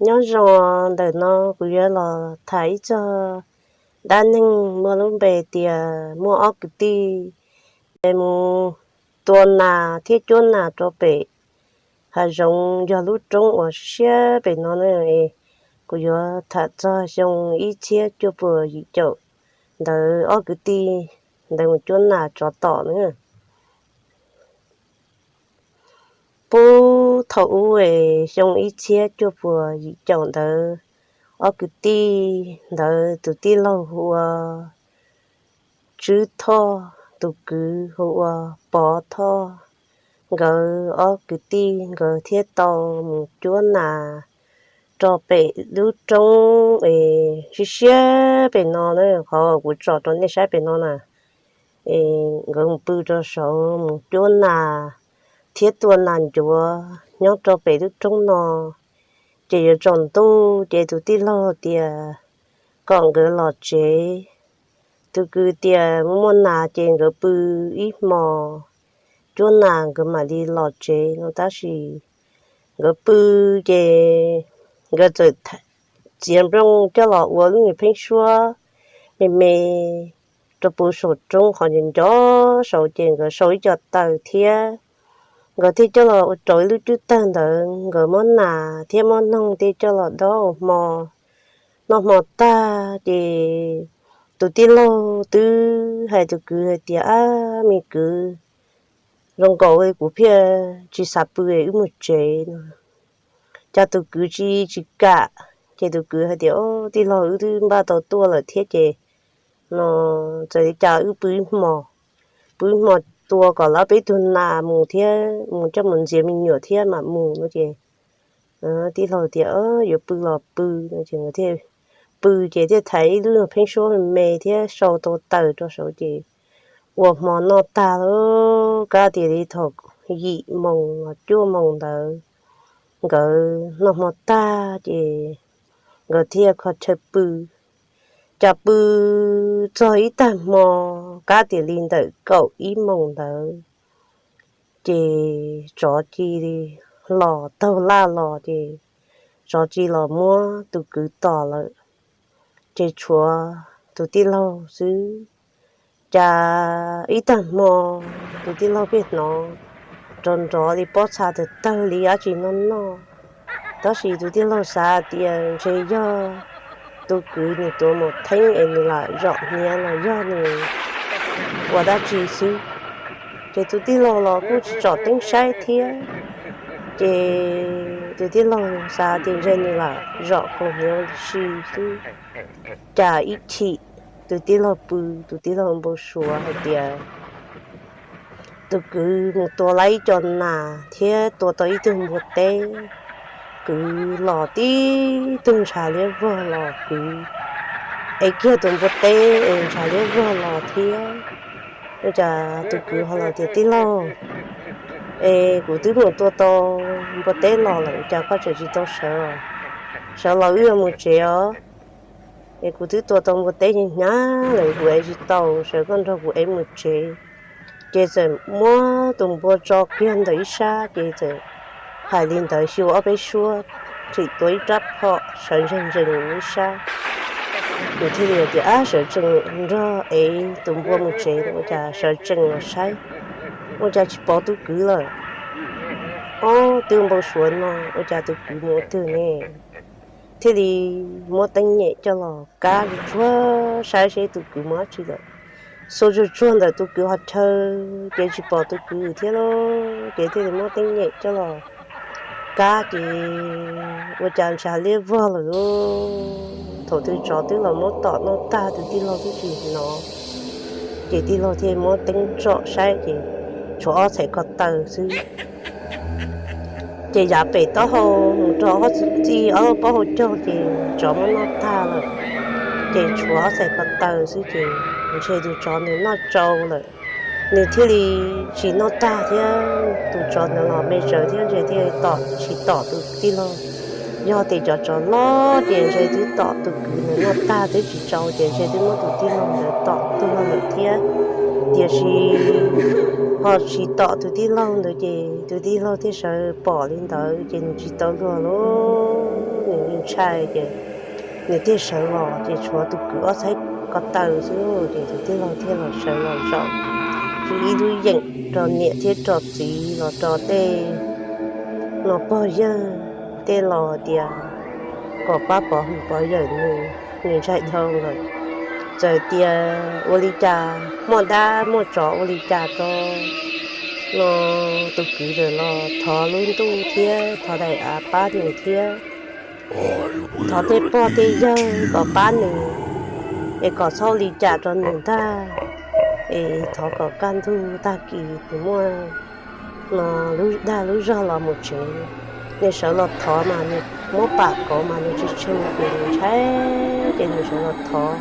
Nyob zoo, ntawm no kuv yuav los tham ib txog dab neeg muaj lub npe tias muaj ob kwv tij mus tua nas thiab cuab nas rau pem hav zoov yog lub roob uas siab pem no na. Kuv yuav tham txog xyoo ib txhiab cuaj puas yim caum ntawd ob kwv tij ntawd mus cuab nas tsov tom na. Puag thaum ub es xyoo ib txhiab cuaj puas yim caum ntawd, ob kwv tij ntawd tus tij laug hu ua Tswb Thoj, tus kwv hu ua Pov Thoj. Nkawd ob kwv tij nkawd thiaj tau mus cuab nas rau pem lub roob es siab siab pem no na, qhov kuv tsom rau nej saib pem no na. Nkawd mus pw rau saud mus cuab nas thiab tua nas ncuav nyob rau pem lub roob no. Ces yuav tsaus ntuj ces tus tij laug tias kom nkawd los tsev. Tus kwv tias muaj muaj nas ces nkawd pw ib hmos, cuab nas nkawd mam li los tsev no. Tab sis nkawd pw ces nkawd txawm txiav nplooj coj los ua lub nyuag pheeb suab me me rau puag saum roob qhov nco nco saud, ces nkawd sau ib co taws thiab nkawd thiaj coj los ua rau ib lub cub tawg ntawd. Nkawd muab nas thiab muab noog tej coj los dob ua hmo. Noj hmo tag ces tus tij laug twb hais tus kwv hais tias, Ab, me kwv, zoo nkaus li kuv thiaj tsis xav pw, wb mus tsev no. Cas tus kwv tsis tsis kam, ces tus kwv hais tias, Tij laug, wb twb npaj tau tuaj lawm thiab ces no txawm li cas wb pw ib hmos, pw ib hmos tua kom lawv peb tug nas mus thiab mus coj mus ntxias me nyuam thiab mam mus no. Ces tij laug tias, Yuav pw los pw no. Ces nkawd thiaj pw ces thiaj thaiv ib lub pheeb suab me me thiab sau tau taws rau saud ces ua hmo noj tag lawm. Kab tias li thaum yim moos los cuaj moos ntawd, nkawd noj hmo tag ces nkawd thiaj kho chaw pw. Cas pw txog ib tag hmo, kab tias li ntawm kaum ib moos ntawd, ces tsov cia li los taug laj los ces tsov cia li los muab tus kwv tom lawm. Ces tshuav tus tij laug xwb. Cas ib tag hmo tus tij laug pheej hnov nrov nrov li pob txha tawg tawg li dab tsi noj noj. Tab sis tus tij laug xav tias ntshe yog tus kwv nws tuav mus theeb es nws lam zom hniav los yog nws ua dab tsi xwb. Ces tus tij laug los kuj tsis tsom teeb saib thiab. Ces tus tij laug xav tias ntshe nws lam zom kaus hniav ua si xwb. Cas ib chim tus tij laug pw, tus tij laug npau suav hais tias tus kwv mus tua lawm ib co nas thiab tua tau ib tug npua teb. Kwv los tib tug ntshav liab vog los kwv ev kiag tus npua teb es ntshav liab vog los thiab. Ua cas tus kwv ho los tias, Tij laug, es kuv twb mus tua tau npua teb los lawm, cas koj tseem tsis tau sawv? Sawv los wb yuav mus tsev os. Es kuv twb tua tau npua teb hnyav hnyav lawm, kuv ev tsis tau, sawv koj nrog kuv ev mus tsev. Ces txawm muab tus npua tso kiag ntawm ib sab, ces txawm hais li ntawd xyuas ob peb suab, tseem tua ib rab phom sawv ntsees ntsees ib sab. Nws thiaj li tias, Ab, sawv tsees nrog ev tus npua mus tsev. Ua cas sawv tsees los saib, ua cas tsis pom tus kwv lawm. Ob, twb npau suav no, ua cas tus kwv mus ua twg ne? Thiaj li muab teeb nyem coj los kab tsuag tsuag saib seb tus kwv mus dab tsi lawm. Xuas tsuag tsuag ntawm tus kwv qhov chaw, ces tsis pom tus kwv thiab lauj. Ces thiaj li muab teeb nyem coj los kab, ces ua cas ntshav liab vog lawm lauj. Thaum twg tsov twb los muab tom noj tag, tus tij laug twb tsis hnov. Ces tij laug thiaj muab teeb tsom saib, ces tshuav ob txhais ko taw xwb. Ces yav pem taub hau mus rau ob txij ob lub pob hau caug, ces tsov muab noj tag lawm. Ces tshuav ob txhais ko taw xwb, ces ntshe tus tsov nws noj tsau lawm, nws thiaj li tsis noj tag thiab. Tus tsov ntawd los me tsawv thiab, ntshe thiaj li tom tsis tom tus tij laug. Yog tias cov tsov loj ces ntshe twb tom tus kwv ntawd noj tag twb tsis tsau, ces ntshe twb muab tus tij laug ntawd tom tuag lawm thiab. Tiam sis ho tsis tom tus tij laug ntawd, ces tus tij laug thiaj sawv pom li ntawd, ces nws tsis tau luag lauj. ntshai ces nws thiaj sawv los ces tshuav tus kwv ob txhais ko taw xwb ces tus tij laug thiaj los sawv los zaum ib lub yeem rau niam thiab rau txiv los rau tej no pog yawg tej los tias kom pab pov hwm pov yawm nws, nws ntshai dhau lawm. Txawm tias ua li cas muaj dab muaj tsov ua li cas rau no tus kwv lawm los thov lub ntuj thiab thov daim av pab nws thiab thov tej pog tej yawg kom pab nws es kom txhob ua li cas rau nws ntag. Es thov kom kaj ntug tag kis nws muaj no lub dag lub zog los mus tsev. Nws sawv los thov mas nws muab pam kauv mas nws tsis tshu ces nws ntshai ces nws sawv los thov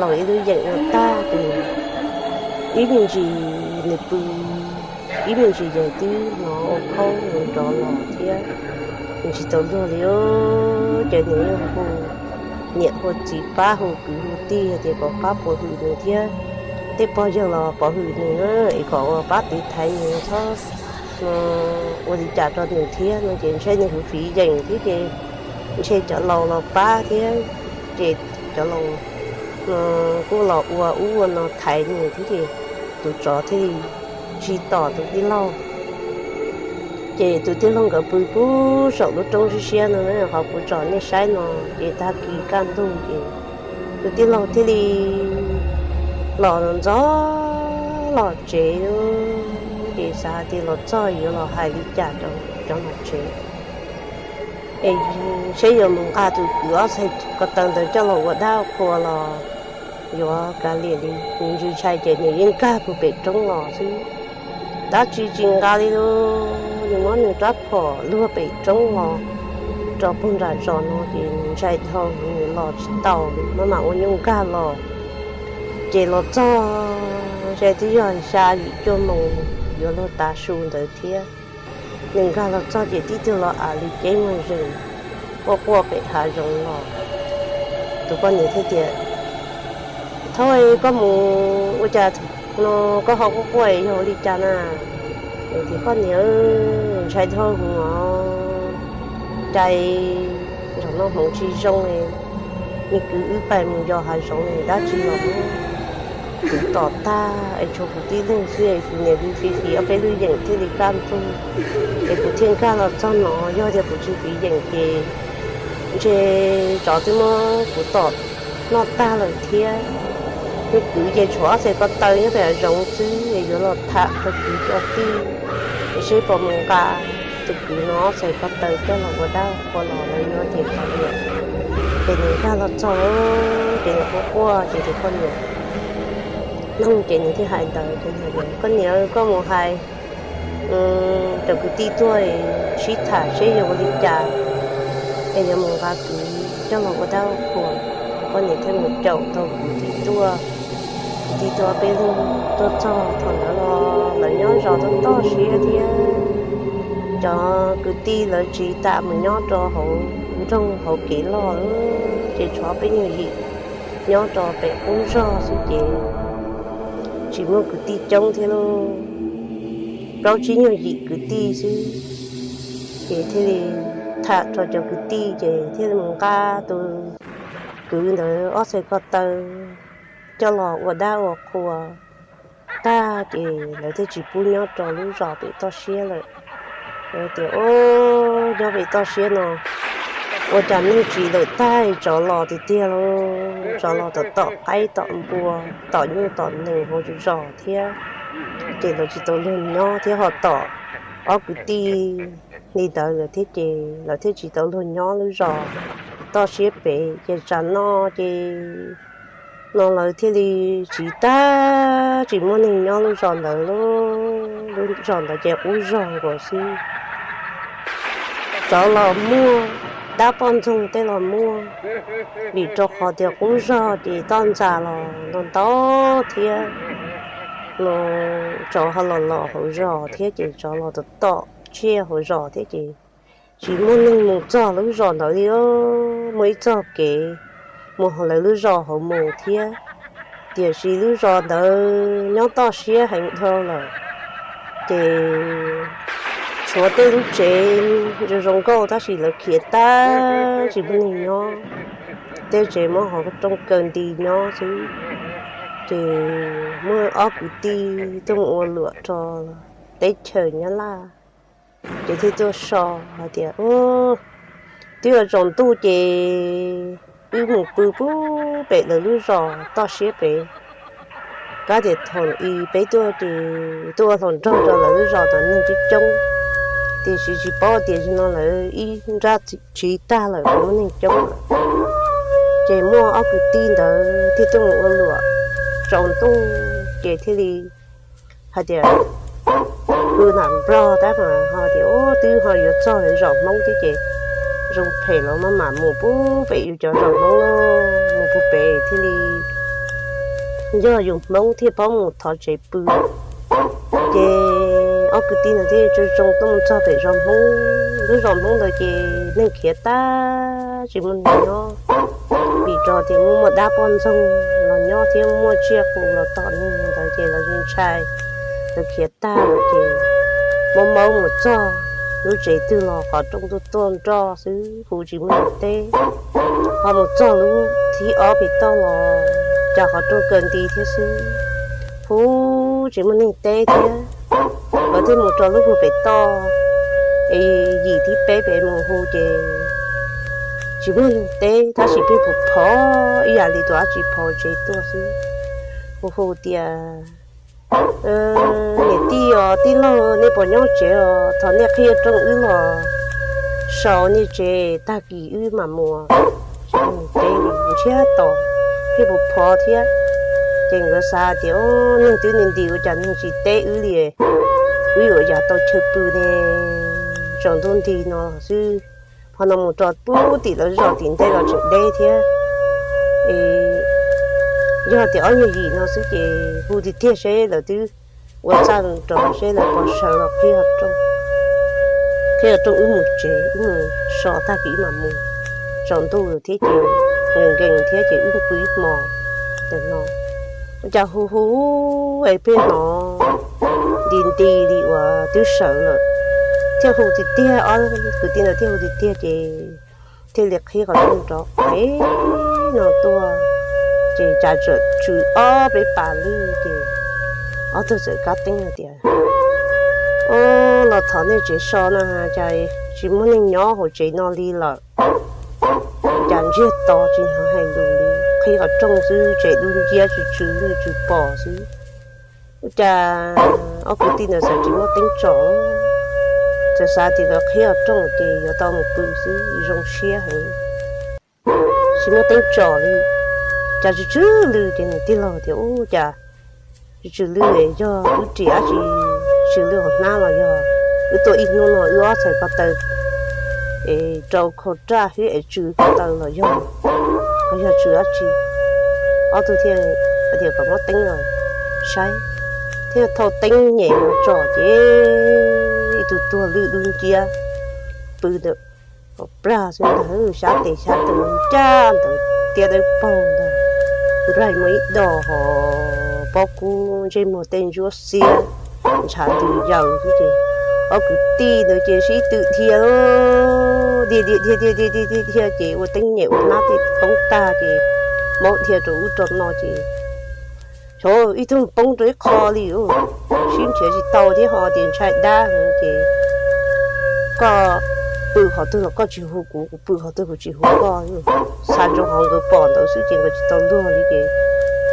los ib lub yeem no tag ces ib me ntsis nws pw ib me ntsis ces twb hnov ua khaub nws rov los thiab. Nws tsis tau luag li ces nws yeej hu niam hu txiv pab hu kwv hu tij tias kom pab pov hwm nws thiab tej pog yawg los pov hwm nws es kom ua pab tiv thaiv nws txhob ua li cas rau nws thiab no ces ntshe nws hwv fiv yeem thiab ces ntshe cov laus los pab thiab ces cov laus kuj los ua ub ua no thaiv nws thiab ces tus tsov thiaj li tsis tom tus tij laug. Ces tus tij laug nkawd pw puag saum lub roob siab siab no, qhov kuv tsom nej saib no, ces tag kis kaj ntug ces tus tij laug thiaj li los ntxov los tsev, ces xav hais tias los txog yuav los hais li cas rau cov nom tsev es seb yuav mus nqa tus kwv ob txhais ko taw ntawd coj los ua dab ua qhua los yuav kav liam li. Nws ntshai ntshai ces nws yeej nkag puag pem roob los xwb, dab tsi tsis nqa li lauj. Nws muab nws rab phom luag pem roob los rau puag nram zos no ces nws ntshai dhau nws los tsis tau li, maj mam ua nyuj nkag los. Ces los txog ntshe twb yog xya yim cuaj moos yuav luag tav su ntawd thiab. Nws nkag los txog ces tib tug los av li ceeb muag zees quaj quaj pem hav zoov los. Tus poj niam thiaj tias, Thaub, koj mus ua cas no koj ho quaj quaj yog ua li cas na? Ces poj niam, Ntshai dhau hwv os, cas zaum no hmoov tsis zoo, me kwv wb pais mus yos hav zoov dab tsi los muab kuv tom tag es tshuav kuv tib leeg xwb es kuv niam hwv fiv fiv ob peb lub yeem thiaj li kaj ntug, es kuv thiaj nkag los txog no. Yog tias kuv tsis fiv yeem ces ntshe tsov twb muab kuv tom noj tag lawm thiab. Me kwv ces tshuav ob txhais ko taw nyob pem hav zoov xwb es yuav los tham rau kwv cov tij es seb puas mus nqa tus kwv no ob txhais ko taw coj los ua dab ua qhua los lawv yuav ces kav liam. Ces nws nkag los txog ces nws quaj quaj ces tus poj niam nug ces nws thiaj hais ntawd, Koj niam, koj mus hais cov kwv tij tuaj sib tham seb yuav ua li cas es yuav mus nqa kwv coj los ua dab ua qhua. Poj niam thiaj mus caum tau kwv tij tuaj. Kwv tij tuaj peb leeg tuaj txog thaum ntawd los lawv nyob zos toj toj siab thiab. Cov kwv tij lawv tsiv tas mus nyob rau hauv nroog hauv kev loj, ces tshuav peb nyuag yim nyob rau pem qub zog xwb ces tsis muaj kwv tij coob thiab lauj, plaub tsib nyuag yim kwv tij xwb. Ces thiaj li tham rau cov kwv tij ces thiaj li mus nqa tus kwv ntawd ob txhais ko taw coj los ua dab ua qhua tag ces lawv thiaj tsis pub nyob rau lub zos pem toj siab lawm. Lawv tias, Ub, nyob pem toj siab no ua cas neeg tsis lawm tag, tsov los tiag tiag lauj, tsov los tom tom qaib tom npua, tom nyuj tom nees hauv zos thiab. Ces lawv tsis tau luag nyob thiab ho tom ob kwv tij li ntawd lawm thiab ces lawv thiaj tsis tau luag nyob lub zos toj siab pem. Ces tsam no ces no lawv thiaj li tsiv tag tsis muaj neeg nyob lub zos ntawd lauj. Lub zos ntawd ces qub zog nkaus xwb. Tsov los muaj, dab poj ntxoog tej los muaj, vim rau qhov tias qub zog ces toj ntxas los ntau ntau thiab no, tsov ho los los hauv zos thiab ces tsov los tom tom tsiaj hauv zos thiab ces tsis muaj neeg mus txog lub zos ntawd li. Muaj ib txoj kev mus hauv lawv lub zos hauv mus thiab, tiam sis lub zos ntawd nyob toj siab heev dhau lawm ces Tshuav tej lub tsev zoo zoo nkauj tab sis lawv khiav tag tsis muaj neeg nyob, tej tsev muab hauv rooj kaw nti nyob xwb. Ces muaj ob kwv tij tuaj mus ua luam rau teb chaws Nyab Laj, ces thiaj tuaj so hais tias, twb yuav tsaus ntuj ces wb mus pw pub pem lawv lub zos toj siab pem. Kab tias thaum i peb tuaj ces tuaj ua hluas nraug rau lawv lub zos tau neeg coob coob, tiam sis tsis paub tias zaum no lawv ib nrab tsiv tag lawm, muaj neeg coob lawm. Ces muaj ob kwv tij ntawd thiaj tuaj mus ua luam tsaus ntuj, ces thiaj li hais tias, pw nram nplog tab mas ho tias, ub, twb ho yuav txog lawv zos Hmoob thiab ces zoo phem los maj mam mus pub pem yus cov zos Hmoob, mus pub pem thiaj li yog yus Hmoob thiaj paub mus thov tsev pw. Ces ob kwv tij ntawd thiaj li tsaug zog tuaj mus txog pem zos Hmoob. Lub zos Hmoob ntawd ces neeg khiav tag tsis muaj neeg nyob, vim rau tias muaj muaj dab poj ntxoog los nyob thiab muaj tsiaj qus los tom neeg ntawd ces lawv tsis ntshai, lawv khiav tag lawm ces maub maub mus txog lub tsev twg los qhov rooj tuaj tuaj nroj xwb, hu tsis muaj neeg teb. Ho mus txog lub thib ob pem toj los cas qhov rooj kaw nti thiab xwb, hu tsis muaj neeg teb thiab. Lawv thiaj mus rau lub hu pem toj, es yim thib peb pem mus hu ces tsis muaj neeg teb tab sis pheej phov phov ib yam li tus dab tsi phov tsev tuaj xwb. Hu hu tias, niam tij os, tij laug, nej puas nyob tsev os? Thov nej qhib rooj wb los so nej tsev, tag kis wb mam mus. Tsis muaj neeg teb li, ntshiab to, pheej phov phov thiab. Ces nkawd xav tias, neeg twb nti nti ua cas neeg tsis teb wb li, wb yuav ua cas tau chaw pw ne? Tsaus ntuj nti no xwb, ho no mus rau pub tim lawv zos tim ntej los tseem deb thiab. Es yog tias ob nyuag yim no xwb ces hu tiag tiag seb lawv twb ua txaj rau seb lawv puas sawv los qhib qhib rooj wb mus tsev, wb mus so tag kis wb mam mus. Tsaus ntuj thiab ces nkees nkees thiab ces wb pw ib hmos ntawm no. Ua cas hu hu es pheej hnov nti nti li uas twb sawv lawm, thiaj hu tiag tiag, ob kwv tij ntawd thiaj hu tiag tiag ces thiaj li qhib qhov rooj rov qhib no tuaj, ces cas txawm tsw ob peb pas lwj ces ob tug txawm kab teeb hais tias, o, los thov nej tsev so no cas tsis muaj neeg nyob hauv tsev no li lawm. Cas ntsiag to tsis hnov hais lus li, qhib qhov rooj xwb tsev dub nciab tsw tsw lwj tsw pos xwb. Ua cas ob kwv tij ntawd txawm tsis muaj teeb tsom, txawm xav tias lawv qhib qhov rooj ces yuav tau mus pw xwb, zoo siab heev, tsis muaj teeb tsom li. Cas tsw tsw lwj ces nws tij laug tias, ub, cas tsw tsw lwj, yog wb ris dab tsi tsw lwj hauv hnab los yog wb tuaj ib hnub no wb ob txhais ko taw es rau khau raj thiab es tsw ko taw los yog, los yog tsw dab tsi. Ob tug thiaj tias kom muab teeb los saib, thiaj thau teeb nyem los tsom ces ib tug tuag lwj dub nciab pw ntawm hauv plag xwb ntag, xyab tes xyab taw ncaj ntawd tiab dawb paug ntag, nplaig muaj ib dos hos pob kub ntsej muag tej ntsuab xiab, ntshav ntws yaws xwb ces ob kwv tij ntawd ces sib tw dhia, dhia dhia dhia dhia dhia dhia dhia ces ua teeb nyem ua hnab tej poob tag ces maub dhia rau ub rau no ces xyov ib tug poob rau ib qho li, sib nrhiav tsis tau thiab ho tias ntshai dab heev ces koj pw qhov twg los koj tsis hu kuv, kuv pw qhov twg kuv tsis hu koj. Xav ntsoov hauv nkawd pom ntawd xwb ces nkawd tsis tau luag li ces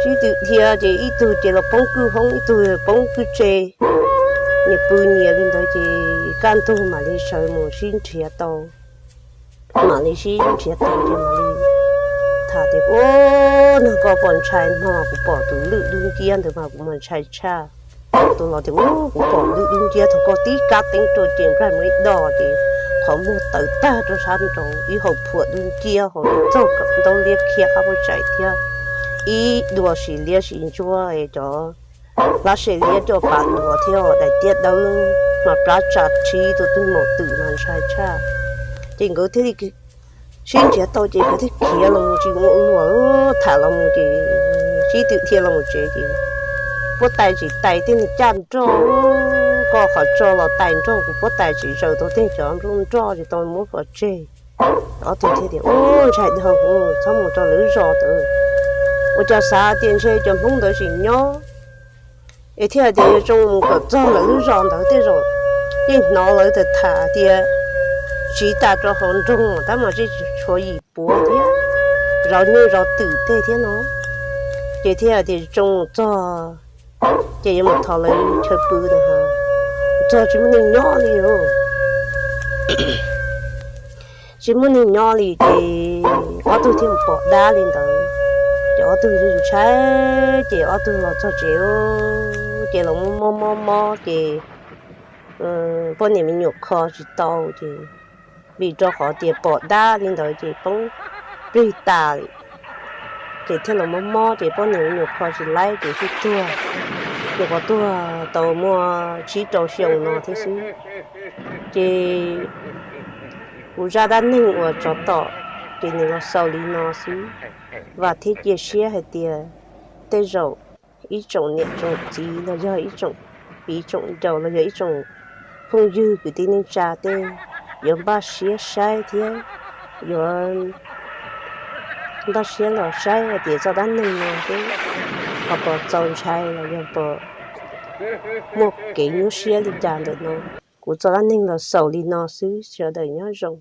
sib tw dhia ces ib tug ces los poob kwj hoob, ib tug poob kwj tse, nyias pw nyias li ntawd ces kaj ntug mam li sawv mus sib nrhiav tau. Mam li sib nrhiav tau ces mam li tham tias, ub, no koj pom ntshai no, kuv pom tus lwj dub nciab ntawd mas kuv mas ntshai tshaj. Tus los tias, ub, kuv pom lwj dub nciab thaum koj tib kab teeb rau ces nplaig muaj ib dos ces qhov muag tawv tag rau sab nraud, ib hau phuam dub nciab ho txaug ntaub liab khiab qab puab tsaim thiab ib dua sim liab sim ntsuab cov hlab se liab coj pas duav thiab daim tiab dawb mas plab tsa tshib tus twg mus twm mas ntshai tshaj. Ces nkawd thiaj li sib nrhiav tau ces nkawd thiaj khiav los tsis ua luam tham los mus ces sib tw dhia los mus tsev ces puab tais tsis tais tej nws caj nroj, qhov tso los tais nroj, kuv pob tais tsis zaws tau tej cov nplooj nroj tsis tau muab pov tseg. Ob tug thiaj tias, Ub, ntshai dhau, txhob mus rau lawv zos ntawd. Ua cas xav tias ntshe cov Hmoob ntawd tsis nyob, es thiaj tias yuav tsoo mus kom txog lawv lub zos ntawd tej zaum yeej hnov lawv tham tias tsiv tas rau hauv nroog tab mas tsis tshuav yim puav thiab, zov nyuj zov twm tej thiab no. Ces thiaj tias tsoo mus txog ces yuav mus thov lawv chaw pw na, txog tsis muaj neeg nyob li os. Tsis muaj neeg nyob li ces ob tug thiaj mus pom dab li ntawd. Ces ob tug ntshai, ces ob tug los txog tsev, ces los mob mob mob ces poj niam me nyuam kho tsis tau ces vim rau qhov tias pom dab li ntawd ces poob plig tas li. Ces thiaj los mob mob ces poj niam me nyuam kho tsis laib ces thiaj tuag. Nyuam qhuav tuag tau muaj tsib rau xyoo no thiab xwb. Ces kuv zaj dab neeg uas tsov tom ces nws los xaus li no xwb. Vam thiab cia siab hais tias tej zaum ib tsoom niam tsoom txiv los yog ib tsoom viv tsoom ncaus los yog ib tsoom phooj ywg kwv tij neej tsa tej yuav npaj siab saib thiab yuav npaj siab los saib hais tias txoj dab neeg no twb ho puas txaus ntshai los yog puas muaj kev nyuaj siab li cas ntawm no. Kuv txoj dab neeg los xaus li no xwb, sawv daws nyob zoo.